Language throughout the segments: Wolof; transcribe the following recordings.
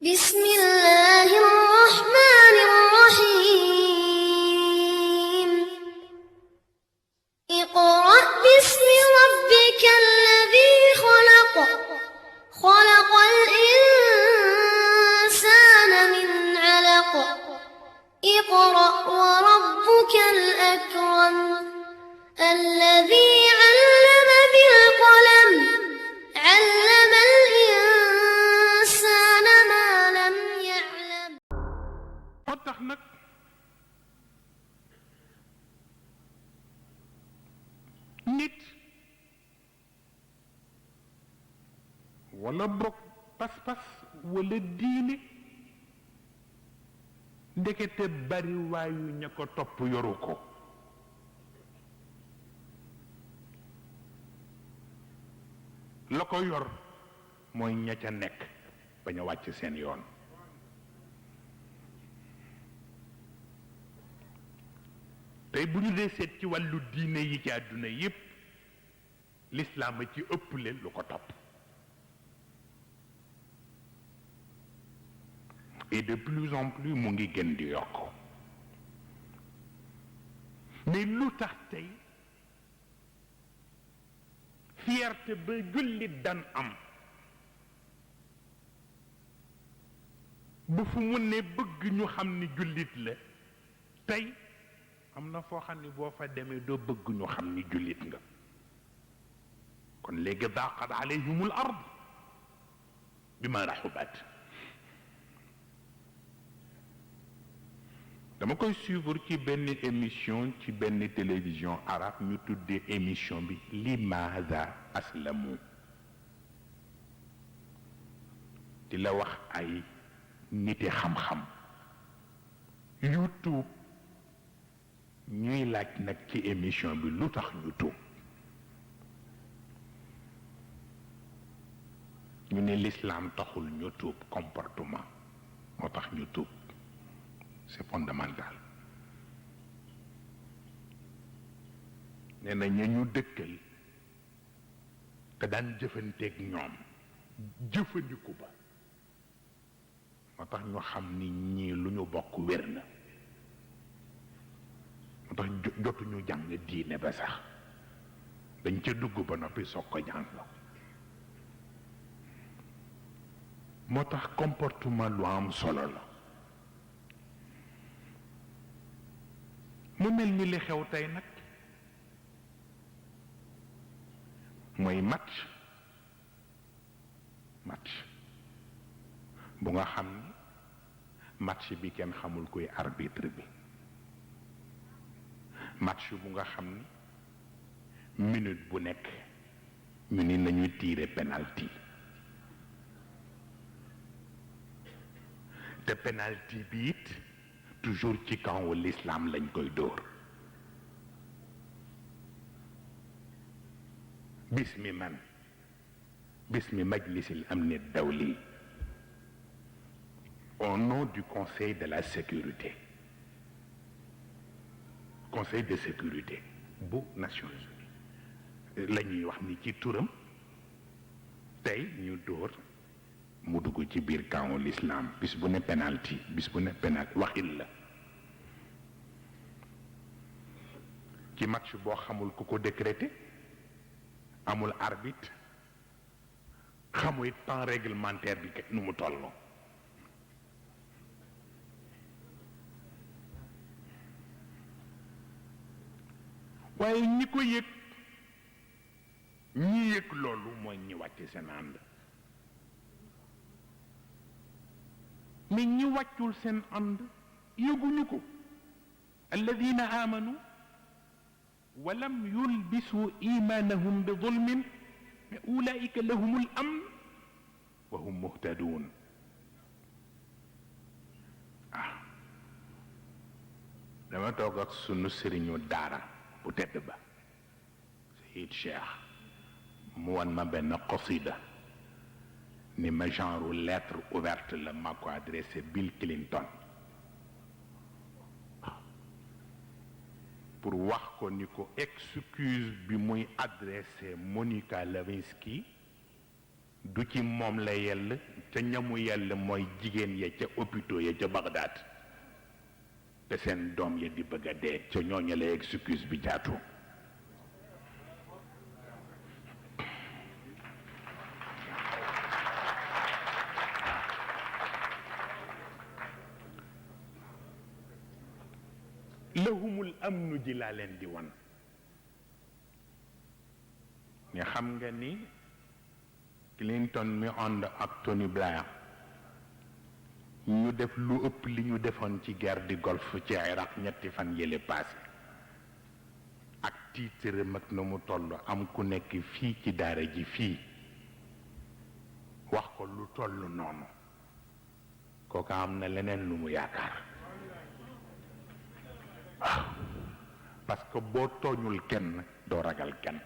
بسم الله الرحمن الرحيم اقرأ باسم ربك الذي خلق خلق الإنسان من علق اقرأ وربك الأكرم الذي علم بالقلم علم الإنسان ما لم يعلم. moo tax nag nit wala bokk pas-pas wala diine ndekete bari waayu ña ko topp yoru ko la ko yor mooy ña ca nekk bañ a wàcc seen yoon tey bu ñu dee seet ci wàllu diine yi ci àdduna yépp lislaam a ci ëpple lu ko topp et de plus en plus mu ngi gën di yokk mais lu tax tey fierté ba jullit daan am bu fu mu ne bëgg ñu xam ni jullit la tey am na foo xam ni boo fa demee doo bëgg ñu xam ni jullit nga kon léegi daqat alayhimul ard bima raxubat dama koy suivre ci benn émission ci benn télévision arabe ñu tuddee émission bi limaada aslamu di la wax ay niti xam-xam YouTube ñuy laaj nag ci émission bi lu tax ñu tuub ñu ne l'islam taxul ñu tuub comportement moo tax ñu tuub c'est fondamental nee na ña ñu dëkkal te daan jëfanteeg ñoom jëfandiku ba moo tax ñu xam ni ñii lu ñu bokk wér na moo tax jotuñu jàng diine ba sax dañ ca dugg ba noppi soog ko jàng moo tax comportement lu am solo la mu mel ni li xew tey nag mooy match bu nga xam ni match bi kenn xamul kuy arbitre bi match bu nga xam ni minute bu nekk ñu ni nañu tirer penalty te penalty bi it toujours ci camp wu l'islam lañ koy dóor bismi man bismi majlisil amni dawli au nom du conseil de la sécurité conseil de sécurité bu Nations Unies la ñuy wax ni ci turam tey ñu dóor mu dugg ci biir camp l'islam bis bu ne penalty bis bu ne penalty waxil la ci match boo xamul ku ko décrété amul arbitre xamul temps réglementaire bi nu mu tolloo waaye ñi ko yëg ñi yëg loolu mooy ñi wàcce seen ànd mais ñi wàccul seen ànd yëguñu ko alladina amanu wa lam yulbisu imanahum bi zulmin ulaika lahum al amn wa hum muhtadun dama toog ak sunu sëriñu daara bu tedd ba Sayid Cheikh mu wan ma benn qasida ni ma genre lettre ouverte la ma ko adressé Bill Clinton pour wax ko ni ko excuse bi muy adressé Monica Lewinsky du ci moom la yell te ñamu yell mooy jigéen ya ca hôpitaux ya ca Bagdad te seen doom ya di bëgg a dee ca ñooñu la excuse bi jaatu. lahumul amnu ji laa leen di wan ne xam nga ni Clinton mi ànd ak Tony Blair ñu def lu ëpp li ñu defoon ci guerre du Golfe ci Irak ñetti fan yële passé ak titre mag na mu toll am ku nekk fii ci daara ji fii wax ko lu toll noonu kooka am na leneen lu mu yaakaar waaw parce que boo tooñul kenn doo ragal kenn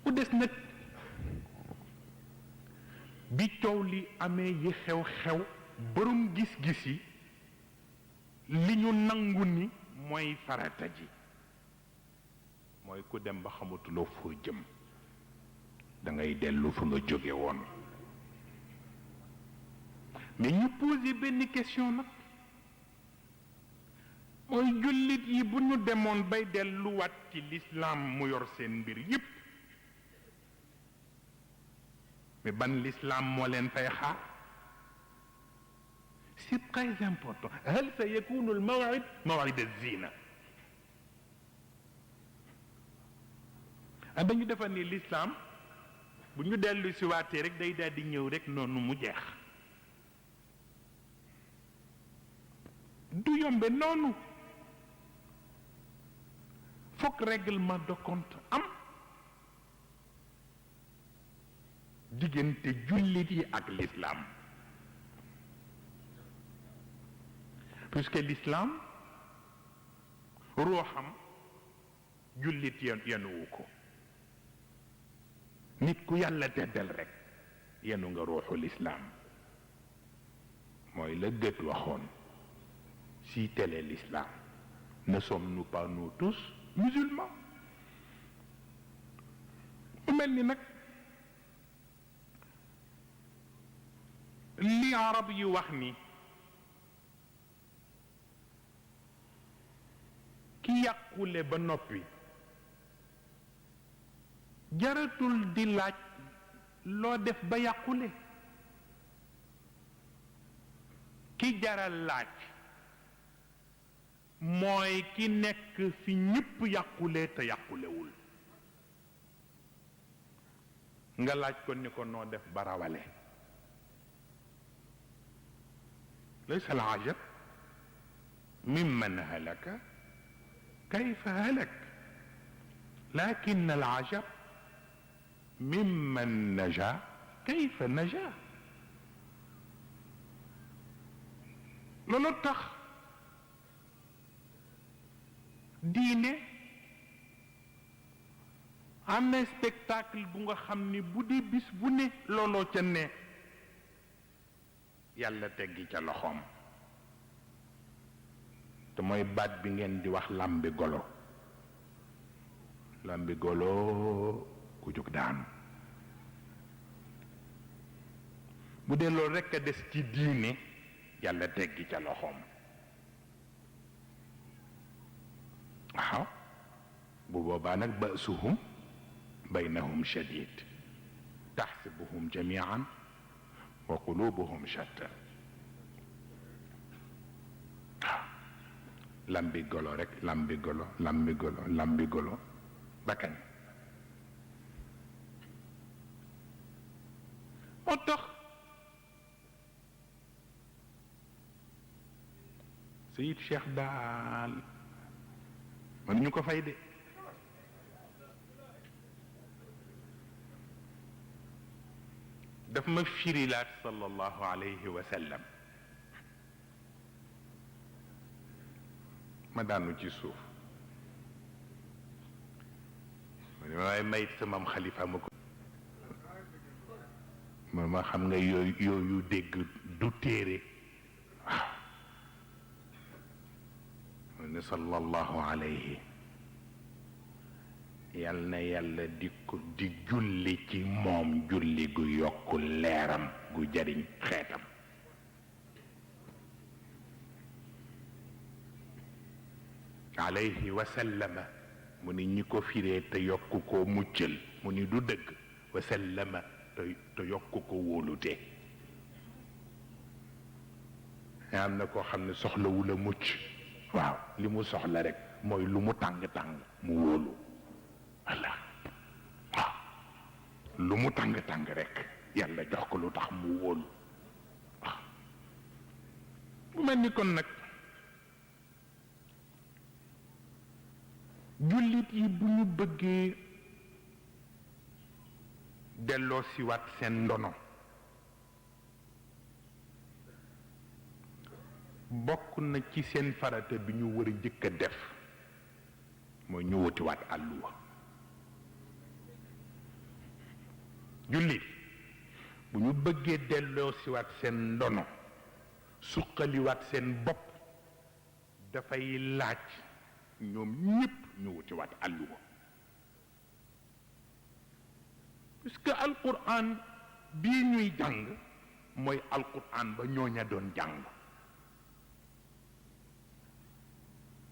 bu des nag bi coow li amee yi xew-xew borom gis-gis yi li ñu nangu ni mooy farata ji mooy ku dem ba xamatuloo foo jëm da ngay dellu fa nga jóge woon mais ñu posé benn question nag mooy jullit yi bu ñu demoon bay delluwaat ci l'islam mu yor seen mbir yépp mais ban l'islam moo leen fay xaar c'est très important hal sa yakunu al maw'id maw'id az-zina dañu defar ni l'islam bu ñu dellu si waatee rek day daal di ñëw rek noonu mu jeex du yombe noonu fokk règlement de compte am diggante jullit yi ak l'islam puisque l'islam ruuxam jullit yenuwu ko nit ku yàlla teddal rek yenu nga ruuxu l'islam mooy la gët waxoon si tel est l'islam ne sommes-nous pas nous tous musulmans mu mel ni nag li arab yi wax ni ki yàqule ba noppi jaratul di laaj loo def ba yàqule ki jaral laaj mooy ki nekk fi ñépp yàqule te yàqulewul nga laaj ko ni ko noo def ba rawale laysa al-ajab mimman halaka kayfa halak lakin al-ajab mimman naja kayfa naja loolu tax diine am na spectacle bu nga xam ni bu dee bis bu ne looloo ca ne yàlla teggi ca loxoom te mooy baat bi ngeen di wax làmbi golo làmbi golo ku jóg daanu bu dee loolu rekk a des ci diine yàlla teggi ca loxoom waaw bu boobaa nag ba'suhum baynahum shadid taxsibuhum jamian wa qulubuhum shatta waaw lambi golo rek lambi golo lambi golo lambi golo ba kañ moo tax Seyid Cheikh daal man ñu ko fay de daf ma firilaat sallallahu alayhi wa sallam ma daanu ci suuf waaye mayit samam xalifa ma ko ma xam nga yooyu dégg du téere waaw ne sallallahu alayhi yal na yàlla di julli ci moom julli gu yokku leeram gu jariñ xeetam alayhi wa sallama mu ni ñi ko firee te yokku ko muccal mu ni du dëgg wa sallama te yokku ko wóolute am na koo xam ne soxlawul a mucc waaw li mu soxla rek mooy lu mu tàng-tàng mu wóolu walla waaw lu mu tàng-tàng rek yàlla jox ko lu tax mu wóolu waaw mu mel ni kon nag jullit yi bu ñu bëggee delloo siwaat seen ndono bokk na ci seen farata bi ñu war a njëkk a def mooy ñu wutiwaat àlluwa jullit bu ñu bëggee delloo siwaat seen ndono suqaliwaat seen bopp dafay laaj ñoom ñépp ñu wutiwaat àlluwa puisque alquran bii ñuy jàng mooy alquran ba ñooña doon jàng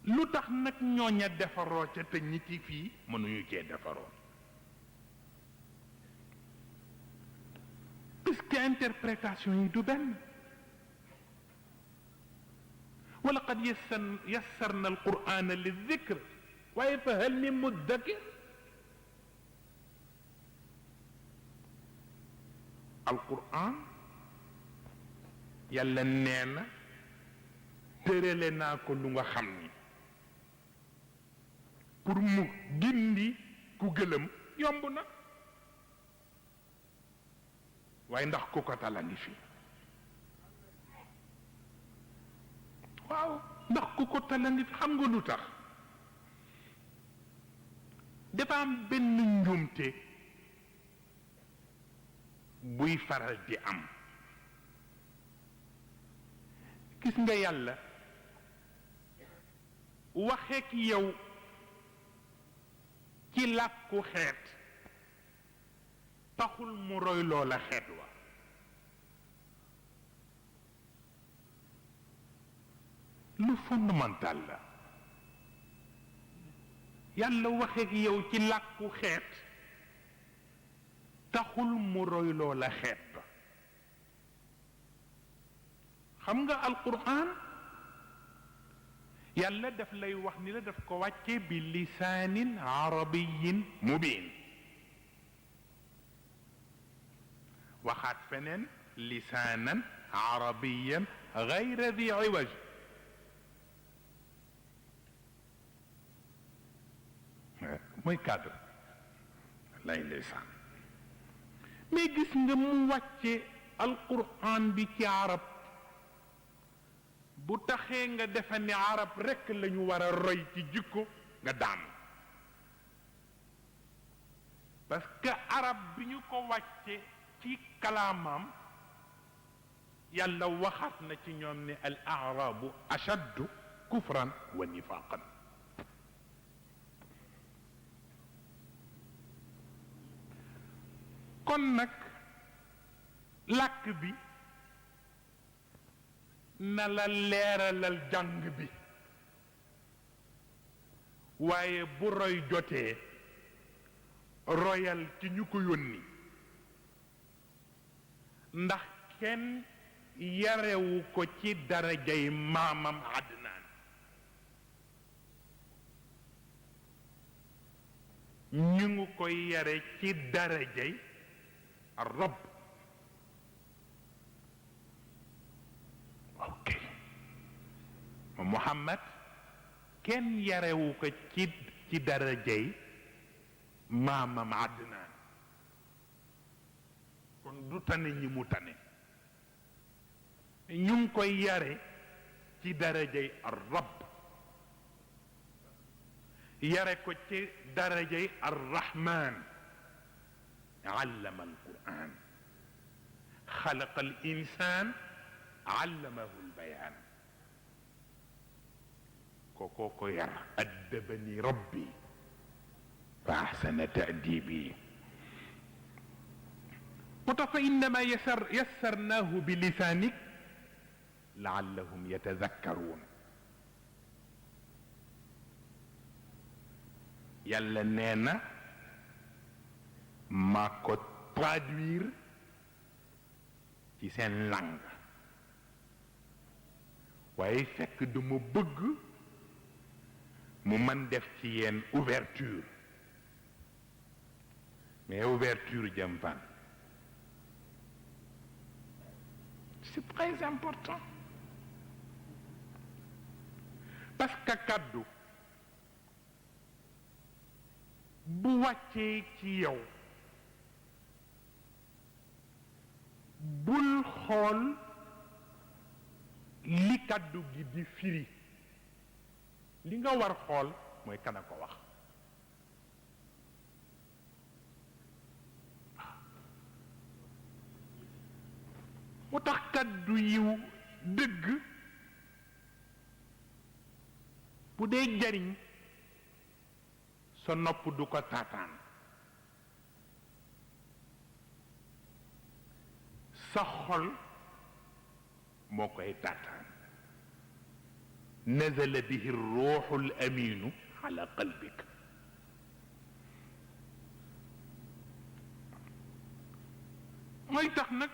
lu tax nag ñooña defaroo ca te ñi ci fii mënuñu cee defaroo puisque interprétation yi du benn wala qad yassarna alqur'ana lidhikr waaye fa hal min muddakir alquran yàlla nee na tërale naa ko lu nga xam ni pour mu gindi ku gëlëm yomb na waaye ndax ku ko tala ngi fi waaw ndax ku ko tala ngi fi xam nga lu tax dafa am benn njuumte buy faral di am gis nga yàlla waxeek yow ci làkku xeet taxul mu roy loola xeet wa lu fondamental la yàlla waxeek yow ci làkku xeet taxul mu roy loola xeet ba xam nga alquran yàlla daf lay wax ni la daf ko wàcce bi lisaanin arabiyin mubin waxaat feneen lisaanan arabiyan gayra di iwaj mooy cadre lay lisaan mais gis nga mu wàcce alquran bi ci arab bu taxee nga defe ne arab rekk lañu war a roy ci jikko nga daan parce que arab bi ñu ko wàcce ci kalaamam yàlla waxaat na ci ñoom ne al arabu ashaddu kufran wa nifaqan kon nag làkk bi na la leeralal jàng bi waaye bu roy jotee royal ci ñu ko yónni ndax kenn yarewu ko ci darajay maamam Adnaan ñu ngi koy yare ci darajay Rabb ok Muhammad kenn yarewu ko ci darajay maamam Adnaan kon du tane ñi mu tane ñu ngi koy yare ci darajay Rabb yare ko ci darajay Ar-Rahman allama al-Qur'an xalaqa al-insan allamahu al-bayan kookoo ko yar addabani rabbi فأحسن تأديبي فإنما يسرناه بلسانك لعلهم يتذكرون يلا نينا ماكو traduire ci seen langue waaye fekk duma bëgg mu man def ci yeen ouverture mais ouverture jëm fan c'est très important parce que kaddu bu wàccee ci yow bul xool li kaddu gi di firi li nga war xool mooy kana ko wax moo tax kaddu yiw dëgg bu dee jariñ sa nopp du ko taataan sa xol moo koy taataan nazala bihi ruuxu l aminu ala qalbik mooy tax nag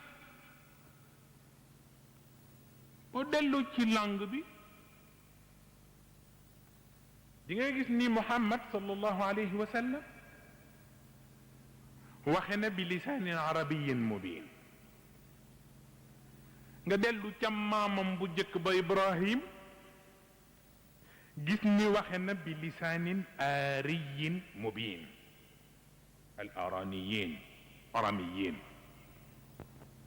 boo dellu ci langue bi di nga gis ni Muhammad sallallahu alayhi wa sallam waxe na bi lisaanin arabiyin mubin nga dellu ca maamam bu jëkk ba Ibrahim gis ni waxe na bi lisaanin aariyin mubin al araniyin aramiyin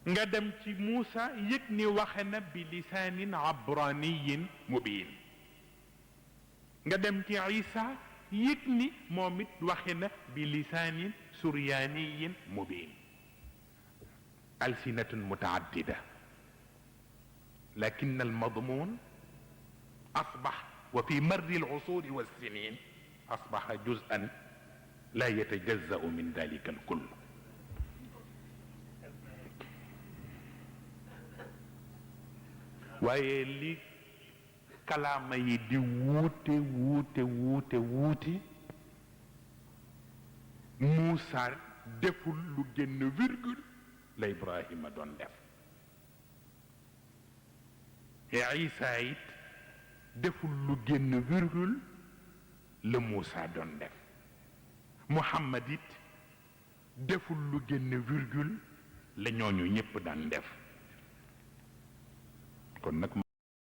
nga dem ci Muusa yëg ni waxe na bi lisaanin abraniyin mubin nga dem ci Isa yëg ni moom it waxe na bi lisaanin suryaaniyin mubin alsinatun mutaaddida lakin almadmun asbax wa fi marri alcusuri walsinin asbaxa juz'an la yatajaza'u min dalika alkull waaye li kalaama yi di wuute wuute wuute wuute Muusa deful lu génn virgule la Ibrahima doon def Isa it deful lu génn virgule la Muusa doon def Muhammad it deful lu génn virgule la ñooñu ñépp daan def kon nag